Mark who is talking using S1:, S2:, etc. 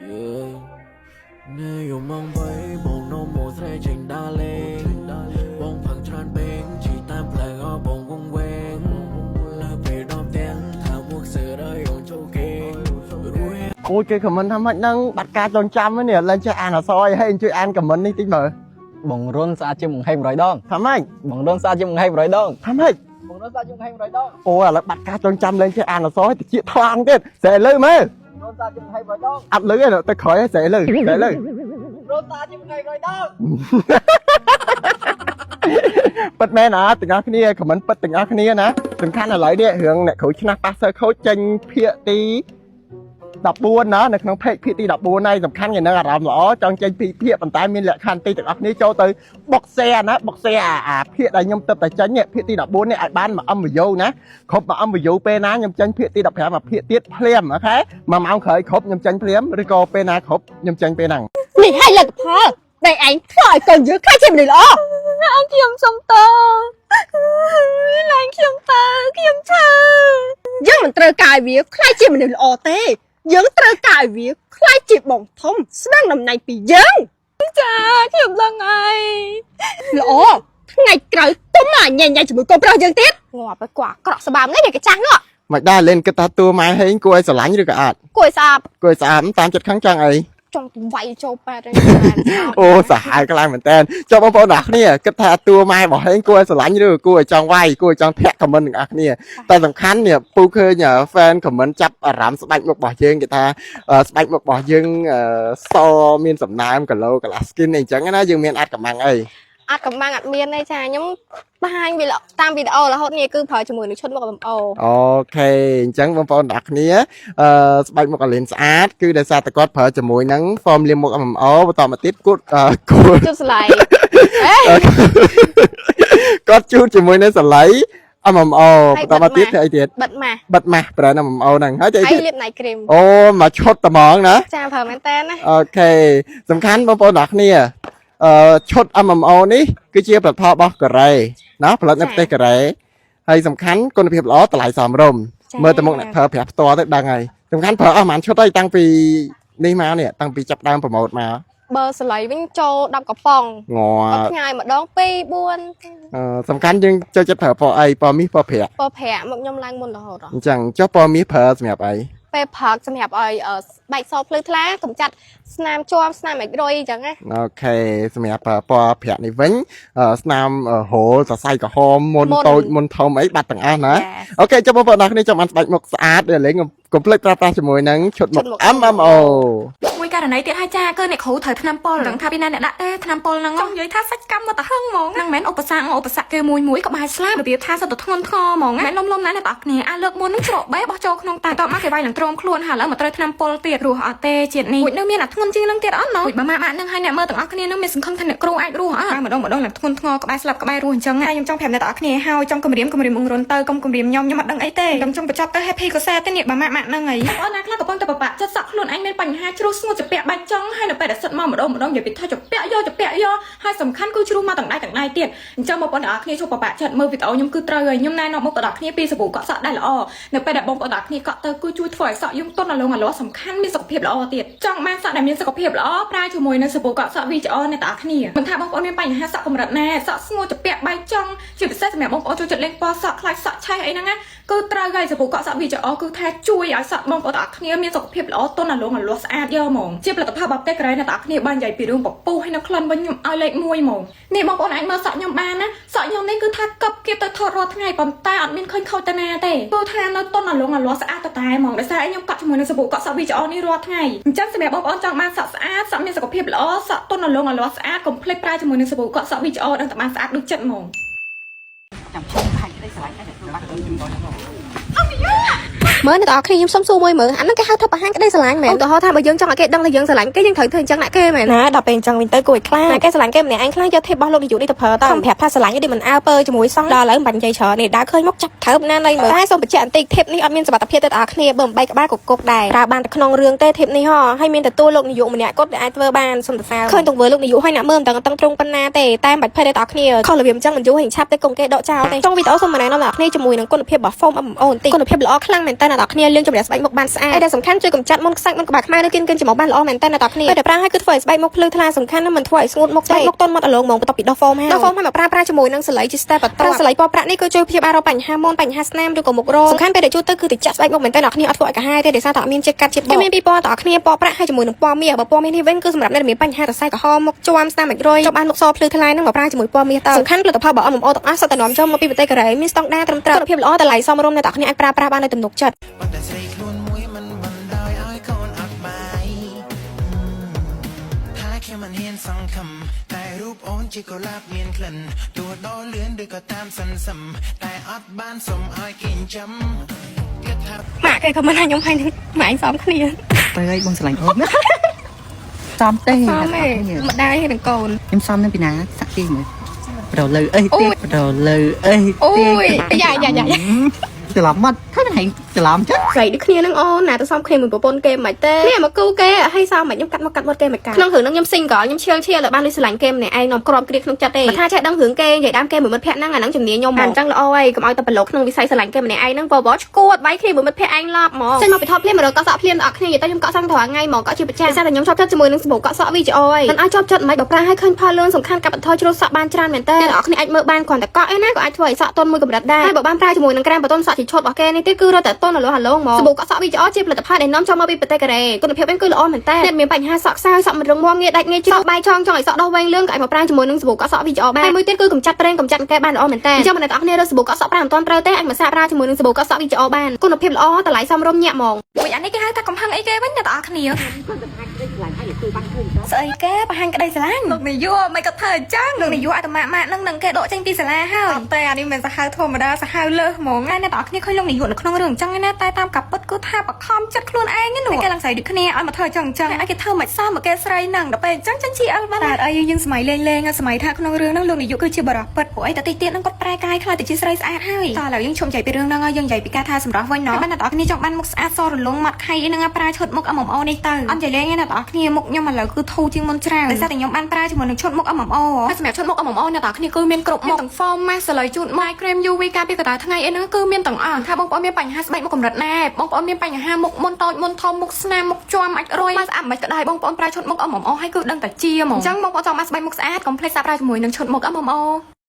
S1: Yeah នៅយំម៉ោង3បងនំមកស្រែចេញដើរលេងបងផឹកច្រើនពេកជិះតាមផ្លូវអបងវងវែងនៅពេលដល់ផ្ទាំងថាមុខសើរើយងចូលគេរួយ
S2: អូយគេ comment ថាម៉េចហ្នឹងបាត់ការចងចាំហ្នឹងនេះឡើងចេះអានអក្សរអីហើយជួយអាន comment នេះតិចមើល
S3: បងរុនស្អាតជាងបង្ហេង100ដង
S2: ថាម៉េច
S3: បងរុនស្អាតជាងបង្ហេង100ដង
S2: ថាម៉េច
S3: បងរុនស្អាតជាងបង្ហេង100ដង
S2: អូឥឡូវបាត់ការចងចាំឡើងចេះអានអក្សរហើយតិចថ្លង់ទៀតស្រែលើមើល
S3: បងរុនស្អាតជាងបង្ហេង100ដង
S2: អត់លឺទេទៅក្រោយហើយស្រែលើស្រែលើ
S3: បងរុនស្អាតជាងបង្ហេង100ដង
S2: ពិតមែនអត់ទាំងអស់គ្នា comment ពិតទាំងអស់គ្នាណាសំខាន់ឥឡូវនេះរឿងអ្នកគ្រូឆ្នះប៉ាសើខូចចេញភាគទី14ណានៅក្នុង page ភាគទី14ហើយសំខាន់យ៉ាងហ្នឹងអារម្មណ៍ល្អចង់ចេញពីភាគប៉ុន្តែមានលក្ខខណ្ឌទីទាំងអស់គ្នាចូលទៅបុក share ណាបុក share អាភាគដែលខ្ញុំទៅតែចេញនេះភាគទី14នេះឲ្យបាន1 M view ណាគ្រប់1 M view ពេលណាខ្ញុំចេញភាគទី15មួយភាគទៀតភ្លាម OK 1ម៉ោងក្រោយគ្រប់ខ្ញុំចេញភ្លាមឬក៏ពេលណាគ្រប់ខ្ញុំចេញពេលហ្នឹង
S4: នេះហើយលទ្ធផលដែលឯងធ្វើឲ្យកូនយើងខ្លាចជាមនុស្សល្អ
S5: ខ្ញុំសុំតើឡើងខ្ញុំតើខ្ញុំឈឺ
S4: យើងមិនត្រូវការឲ្យវាខ្លាចជាមនុស្សល្អទេយើងត្រូវការឲ្យវាខ្លាចជាបងធំស្ដាងតំណែងពីយើង
S5: ចាខ្ញុំដឹងហើយ
S4: ល្អថ្ងៃក្រោយទុំមកញ៉ែញ៉ៃជាមួយកូនប្រុសយើងទៀត
S5: ងាប់ទៅគាត់អាក្រក់ស្បើមនេះគេចាស់នោះ
S2: មិនដែរលេនគិតថាតួម៉ែហេងគួរឲ្យស្រឡាញ់ឬក៏អត់
S5: គួរឲ្យស្អប់
S2: គួរឲ្យស្អាតតាមចិត្តខឹងចង់អី
S5: ចង់ទៅវាយចូលប៉ែតហើយ
S2: អូសាហាវខ្លាំងមែនតើចុះបងប្អូនទាំងអស់គ្នាគិតថាតួម៉ែរបស់ហេងគួរឲ្យស្រឡាញ់ឬក៏គួរឲ្យចង់វាយគួរឲ្យចង់ធាក់ comment ទាំងអស់គ្នាតែសំខាន់នេះពូឃើញ fan comment ចាប់អារម្មណ៍ស្បែកមុខរបស់យើងគេថាស្បែកមុខរបស់យើងសមានសំណើមកីឡូកន្លះ skin អីចឹងណាយើងមានអាចកំបាំងអី
S5: អត់កំបាំងអត់មានទេចាខ្ញុំបង្ហាញវីដេអូតាមវីដេអូរហូតនេះគឺប្រើជាមួយនឹងឈុតមុខ MMO
S2: OK អញ្ចឹងបងប្អូនទាំងអស់គ្នាស្បែកមុខអាលីនស្អាតគឺដោយសារតែគាត់ប្រើជាមួយនឹង form លាងមុខ MMO បន្តមកទៀតគាត់គួរ
S5: ជូតស្លៃ
S2: គាត់ជូតជាមួយនឹងសលៃ MMO បន្តមកទៀតធ្វើអីទៀត
S5: បិទម៉ាស់
S2: បិទម៉ាស់ brand MMO ហ្នឹងហើយធ្វើអីទៀត
S5: ហើយលាប night cream
S2: អូមកឈុតត្មងណា
S5: ចាប្រើមែនតើណា
S2: OK សំខាន់បងប្អូនទាំងអស់គ្នាឈុត MMO នេះគឺជាផលិតផលរបស់កូរ៉េណាផលិតនៅប្រទេសកូរ៉េហើយសំខាន់គុណភាពល្អតម្លៃសមរម្យមើលទៅមុខអ្នកប្រើប្រាស់ផ្ទាល់ទៅដឹងហើយសំខាន់ប្រើអស់ប្រហែលឈុតហើយតាំងពីនេះមកនេះតាំងពីចាប់ដើម promote មក
S5: បើស្លៃវិញចូល10កំប៉ុង
S2: ងា
S5: គាត់
S2: ប់
S5: ផ្ញើម្ដង2 4
S2: សំខាន់យើងចូលចិត្តប្រើពណ៌អីពណ៌មាសពណ៌ប្រាក់
S5: ពណ៌ប្រាក់មកខ្ញុំឡើងមុនរហូតហ៎
S2: អញ្ចឹងចុះពណ៌មាសប្រើសម្រាប់អី
S5: ពេលព្រឹកសម្រាប់ឲ្យបែកសភ្លឺថ្លាកម្ចាត់ស្នាមជាប់ស្នាមអិចរុយអញ្ចឹងណា
S2: OK សម្រាប់ពណ៌ប្រាក់នេះវិញស្នាមហូលសរសៃក្រហមមុនតូចមុនធំអីបាត់ទាំងអស់ណា OK ចុះបងប្អូនអរគ្នាចង់បានស្បែកមុខស្អាតដែលលេងកុំភ្លេចប្រើប្រាស់ជាមួយនឹងឈុតមុខ MMO
S6: មួយករណីទៀតហើយចាគឺអ្នកគ្រូត្រូវថ្នាំពុលដឹងថាពីណាអ្នកដាក់ទេថ្នាំពុលហ្នឹងចង់និយាយថាសាច់កម្មមកតហឹងហ្មងហ្នឹងមិនមែនឧបសគ្គឧបសគ្គគេមួយមួយក៏បែរស្លាប់របៀបថាសិតតែធ្ងន់ធ្ងរហ្មងមិនលំលំណាអ្នកទាំងអស់គ្នាអាលើកមុនហ្នឹងច្រកបេះបោះចូលក្នុងតាតបមកគេវាយនឹងទ្រាំខ្លួនហើយឥឡូវមកត្រូវថ្នាំពុលទៀតរស់អត់ទេជាតិនេះមួយនៅមានអាធ្ងន់ជាងហ្នឹងទៀតអត់ណូបើម៉ាក់ម៉ាក់ហ្នឹងហើយអ្នកមើលទាំងអស់គ្នាហ្នឹងមានសង្ឃឹមថាអ្នកគ្រូអាចរស់អត់ម្ដងម្ដងឡើងធ្ងន់ធ្ងរក្បែរស្លាប់ក្បែររស់អញ្ចឹងហើយខ្ញុំចង់ប្រាប់អ្នកទាំងអស់គ្នាហើយចង់គម្រាមគម្រាមអង្រុនទៅកុំគម្រាមខ្ញុំខ្ញុំអត់ដឹងអីទេខ្ញុំចង់បញ្ចប់ទៅ happy ក៏ sad ទេនេះបើម៉ាក់ម៉ាក់ហ្នឹងហើយបងណាខ្លះកំពុងតែប្របាក់ចិត្តសក់ខ្លួនឯងមានបញ្ហាជ្រុះស្ងួតជាពាក់បាច់ចង់ហើយនៅពេលដែលសិតមកម្ដងម្ដងនិយាយពីថាជាពាក់យកជាពាក់យកហើយសំខាន់គឺជ្រុះមកទាំងដៃទាំងដៃទៀតអញ្ចឹងបងប្អូនទាំងអស់គ្នាជួបប្របាក់ចិត្តមើលវីដេអូខ្ញុំគឺត្រូវហើយខ្ញុំណែនាំបងប្អូនទាំងអស់គ្នាពីសាប៊ូកក់សក់ដែលល្អនៅពេលដែលបងប្អូនទាំងអស់គ្នាកក់ទៅគឺជួយធ្វើឲ្យសក់យើងទន់អលងអលាស់សំខាន់មានសុខភាពល្អទៀតចង់បានសក់ដែលមានសុខភាពល្អប្រើជាមួយនឹងសាប៊ូកក់សក់ VGO អ្នកទាំងអស់គ្នាមិនថាបងប្អូនមានបញ្ហាសក់កម្រិតណាសក់ស្ងួតជាពាក់បែកចង់ជាពិសេសសម្រាប់បងប្អូនចូលចិត្តលេងពណ៌សក់ខ្លាចសក់ឆេះអីហ្នឹងណាគឺត្រូវហើយសាប៊ូកក់សក់ VGO គឺថាជួយឲ្យសក់បងប្អូនទាំងអស់គ្នាមានសុខភាពល្អទន់អលងអលាស់ស្អាតយកហ្មងជាផលិតផលបបទេក្រៃអ្នកទាំងអស់គ្នាបាននិយាយពីរឿងពពុះហើយនៅក្លិនវិញខ្ញុំឲ្យលេខ1ហ្មងនេះបងប្អូនអាចមើលសក់ខ្ញុំបានណាសក់ខ្ញុំនេះគឺថាកឹបគៀបទៅថតរាល់ថ្ងៃប៉ុន្តែអត់មានឃើញខូចទៅណាទេគឺថានៅទន់អលងអលាស់ស្អាតតតែហ្មងដោយសារខ្ញុំកក់ជាមួយនឹងសាប៊ូកក់សក់ VGO នេះរាល់ថ្ងៃអញ្ចឹងសម្រាប់បងប្អូនចង់បានសក់ស្អាតសក់មានសុខភាពល្អសក់ទន់អលងអលាស់ស្អាតកុំភ្លេចប្រើជាមួយនឹងសាប៊ូកក់សក់ VGO នឹងតែបានស្អាតដូចចិត្តហ្មង
S5: មើលអ្នកទាំងអស់គ្នាខ្ញុំសុំសួរមួយមើលអាហ្នឹងគេហៅថាបង្ហាញក្តីស្រឡាញ់មែនឧទាហរណ៍ថាបើយើងចង់ឲ្យគេដឹងថាយើងស្រឡាញ់គេយើងត្រូវធ្វើអញ្ចឹងដាក់គេមែន
S6: ណាដល់ពេលអញ្ចឹងវិញទៅគួរឲ្យខ្លាចណាគេស្រឡាញ់គេម្នាក់ឯងខ្លាចយក tip របស់លោកនាយកនេះទៅប្រើតខំប្រាប់ថាស្រឡាញ់នេះមិនអើពើជាមួយសោះដល់ឥឡូវមិនបាញ់និយាយច្រើននេះដើរឃើញមកចាប់ត្រូវណានៃមើលតែសូមបញ្ជាក់បន្តិច tip នេះអត់មានសុវត្ថិភាពទេដល់គ្នាបើមិនបែកក្បាលក៏គុកដែរប្រើបានតែក្នុងរឿងទេ tip នេះហ៎ហើយមានទទួលលោកនាយកម្នាក់គាត់ដែលអាចធ្វើបានសូមសរសើរឃើញទង្វើលោកនាយកហើយអ្នកមើលមិនដឹងតឹងទ្រង់ប៉ុណ្ណាទេតែមិនបាច់ភ័យទេដល់គ្នាខុសរបៀបអញ្ចឹងមិនយូរហិញឆាប់ទេកុំគេដកចោលទេចុងវីដេអូសូមណែនាំដល់គ្នាជាមួយនឹងគុណភាពរបស់ foam MMO បន្តិចគុណភាពល្អខ្លាំងមែនតើ
S5: តើអ្នកនរគ្នាលាងជម្រះស្បែកមុខបានស្អាតហើយដែលសំខាន់ជួយកម្ចាត់មុនខ្សាច់មុនក្បាលខ្មៅនៅគៀនគិនច្រមុះបានល្អមែនតើអ្នកនរគ្នាពេលដែលប្រើហើយគឺធ្វើឲ្យស្បែកមុខភ្លឺថ្លាសំខាន់ណាស់មិនធ្វើឲ្យស្ងួតមុខទេស្បែកមុខទន់ម៉ត់អលងហ្មងបន្ទាប់ពីដោះហ្វូមហើយដោះហ្វូមហើយមកប្រើប្រាស់ជាមួយនឹងសលៃជា step បន្តសលៃពណ៌ប្រាក់នេះគឺជួយព្យាបាលរោគបញ្ហាមុនបញ្ហាស្នាមឬក៏មុខរោគសំខាន់ពេលដែលជូតទៅគឺតិចស្បែកមុខមែនតើអ្នកគ្នាអត់ធ្វើឲ្យកាហាយទេដោយសារតែអត់មានជាតិកាត់ជាតិបកគេមានពីរពណ៌តើគ្នាពណ៌ប្រាក់ហើយជាមួយនឹងពណ៌មាសបើពណ៌មាសនេះវិញគឺសម្រាប់អ្នកដែលមានបញ្ហាសរសៃក្រហមមុខជាំស្នាមអាចរុយចប់បានមុខសភ្លឺថ្លានឹងមកប្រើជាមួយពណ៌មាសទៅសំខាន់ផលិតផលរបស់ MMO ទាំងអស់សុទ្ធតែនាំចូលមកពីប្រទេសកូរ៉េមានស្តង់ដារត្រឹមត្រូវគុណភាពល្អតម្លៃសមរម្យអ្នកទាំងគ្នាអាចប្រើប្រាស់បានដោយទំនុកចិត្ត
S7: ប៉ុន្តែស្រីខ្លួនមួយមិនបណ្ដោយឲ្យកូនអត់បាយថាខ្ញុំមិនហ៊ានសង្ឃឹមតែរូបអូនជាកុលាបមានក្លិនទោះដោលឿនឬក៏តាមសិនសឹមតែអត់បានសុំឲ្យគេចិញ្ចឹមគិតថា
S5: ម៉ាក់គេខមមិនថាខ្ញុំហើយនឹងម៉ាក់ឯងសមគ្នា
S8: ទៅហើយបងស្រឡាញ់អូន សំទេ
S5: សមឯងម្ដាយហើយនឹងកូន
S8: ខ្ញុំសំនឹងពីណាសាក់ទីមើលប្រលើអី
S5: អូយ
S8: ទៀតប្រលើអី
S5: អូ
S8: ទៀត
S5: យយ៉ាយ៉ាយ៉ា
S8: ច្រឡំមកថាហែងច្រឡំចឹង
S5: ស្រីដូចគ្នានឹងអូនណាទៅសមគ្នាមួយប្រពន្ធគេមិនទេនេះមកគូគេឲ្យសមមិនខ្ញុំកាត់មកកាត់មាត់គេមិនកាត់ក្នុងរឿងហ្នឹងខ្ញុំ single ខ្ញុំឈៀលឈៀលតែបានលុយស្រឡាញ់គេម្នាក់ឯងនាំក្រមគ្រាក្នុងចិត្តទេបើថាចេះដឹងរឿងគេនិយាយដើមគេមួយមិត្តភក្តិហ្នឹងអាហ្នឹងជំនាញខ្ញុំហ្មងអញ្ចឹងល្អហើយកុំឲ្យតែប្រឡូកក្នុងវិស័យស្រឡាញ់គេម្នាក់ឯងហ្នឹងបបឈួតបាយគ្នាមួយមិត្តភក្តិឯងឡប់ហ្មងចេញមកពីថតភ្លាមមករកកក់សក់ភ្លាមដល់គ្នានិយាយទៅខ្ញុំកក់សក់រាល់ថ្ងៃហ្មងកក់ជាប្រចាំតែខ្ញុំชอบចិត្តជាមួយនឹងសាប៊ូកក់សក់ VGO ឯងមិនឲ្យជាប់ចិត្តមិនបើប្រើឲ្យឃើញផលលឿនសំខាន់កាត់បន្ថយជ្រុលសក់បានច្រើនមែនតើអ្នកនរគ្នាអាចមើលបានគ្រាន់តែកក់ឯណាក៏អាចធ្វើឲ្យសក់ទន់មួយកម្រិតដែរហើយបើបានប្រើជាមួយនឹងក្រែមបន្ទន់សក់ជាឈុតរបស់គេនេះទៀតគឺរត់តែទន់រលោងរលោងហ្មងសាប៊ូកក់សក់ VGO ជាផលិតផលដែលនាំចូលមកពីប្រទេសកូរ៉េគុណភាពវិញគឺល្អមែនតើអ្នកមានបញ្ហាសក់ខ្សោយសក់មិនរឹងមាំងាយដាច់ងាយជ្រុលបាយចងចង់ឲ្យសក់ដុះវែងលឿនក៏អាចមកប្រើជាមួយនឹងសាប៊ូកក់សក់ VGO បានហើយមួយទៀតគឺកម្ចាត់ប្រេងកម្ចាត់កែបានល្អមែនតើអញ្ចឹងបើអ្នកនរគ្នារើសសាប៊ូកក់សក់ប្រើមិនទាន់ត្រូវទេអាចមកសាកប្រើជាមួយនឹងសាប៊ូកក់សក់ VGO បានគុណភាពល្អតម្លៃសមរម្យញាក់ហ្មង
S6: មួយអានេះគេហៅថាកំហឹងអីគេវិញអ្នកទាំងអស់គ្នាស្អីគេបង្ហាញក្តីស្រឡាញ់លោកនាយកមិនក៏ធ្វើអញ្ចឹងលោកនាយកអាត្មាម៉ាក់នឹងនឹងគេដកចេញពីសាលាហើយអត់ទេអានេះមិនសាហាវធម្មតាសាហាវលើសហ្មងណាអ្នកទាំងអស់គ្នាឃើញលោកនាយកនៅក្នុងរឿងអញ្ចឹងឯណាតែតាមកាពិតគឺថាបខំចិត្តខ្លួនឯងនោះគេឡើងស្រីដូចគ្នាឲ្យមកធ្វើអញ្ចឹងអញ្ចឹងឲ្យគេធ្វើមិនសមមកគេស្រីហ្នឹងដល់ពេលអញ្ចឹងចឹងជាអល់បានតែអីយើងសម័យលេងលេងសម័យថាក្នុងរឿងហ្នឹងលោកនាយកគឺជាបរិសុទ្ធពិតព្រោះអីតែតិចទៀតហ្នឹងគាត់ប្រែកាយខ្លាចទៅជាស្រីស្អាតហើយតោះឥឡូវយើងឈប់និយាយពីរឿងហ្នឹងហើយយើងនិយាយពីការថាសម្រស់វិញណោះបានអ្នកទាំងអស់គ្នាចង់បានមុខស្អាតសរលងមាត់ខៃអីហ្នឹងប្រើឈុតមុខ MMO នេះទៅអត់និយាយលេងទេអ្នកទាំងអស់គ្នាមុខខ្ញុំឥឡូវគឺធូរជាងមុនច្រើនដោយសារតែខ្ញុំបានប្រើជាមួយនឹងឈុតមុខ MMO ហើយសម្រាប់ឈុតមុខ MMO អ្នកទាំងអស់គ្នាគឺមានគ្រប់មុខទាំង foam mask សលៃជូត night cream UV ការពារកម្ដៅថ្ងៃអីហ្នឹងគឺមានទាំងអស់ថាបងប្អូនមានបញ្ហាស្បែកមុខកម្រិតណាបងប្អូនមានបញ្ហាមុខមុនតូចមុនធំមុខស្នាមមុខជាំអាចរុយមកស្អាតមិនក៏ដោយបងប្អូនប្រើឈុតមុខ MMO ហើយគឺដឹងតែជាហ្មងអញ្ចឹងបងប្អូនចង់បានស្បែកមុខស្អាតកុំភ្លេចសាកប្រើជាមួយនឹងឈុតមុខ MMO។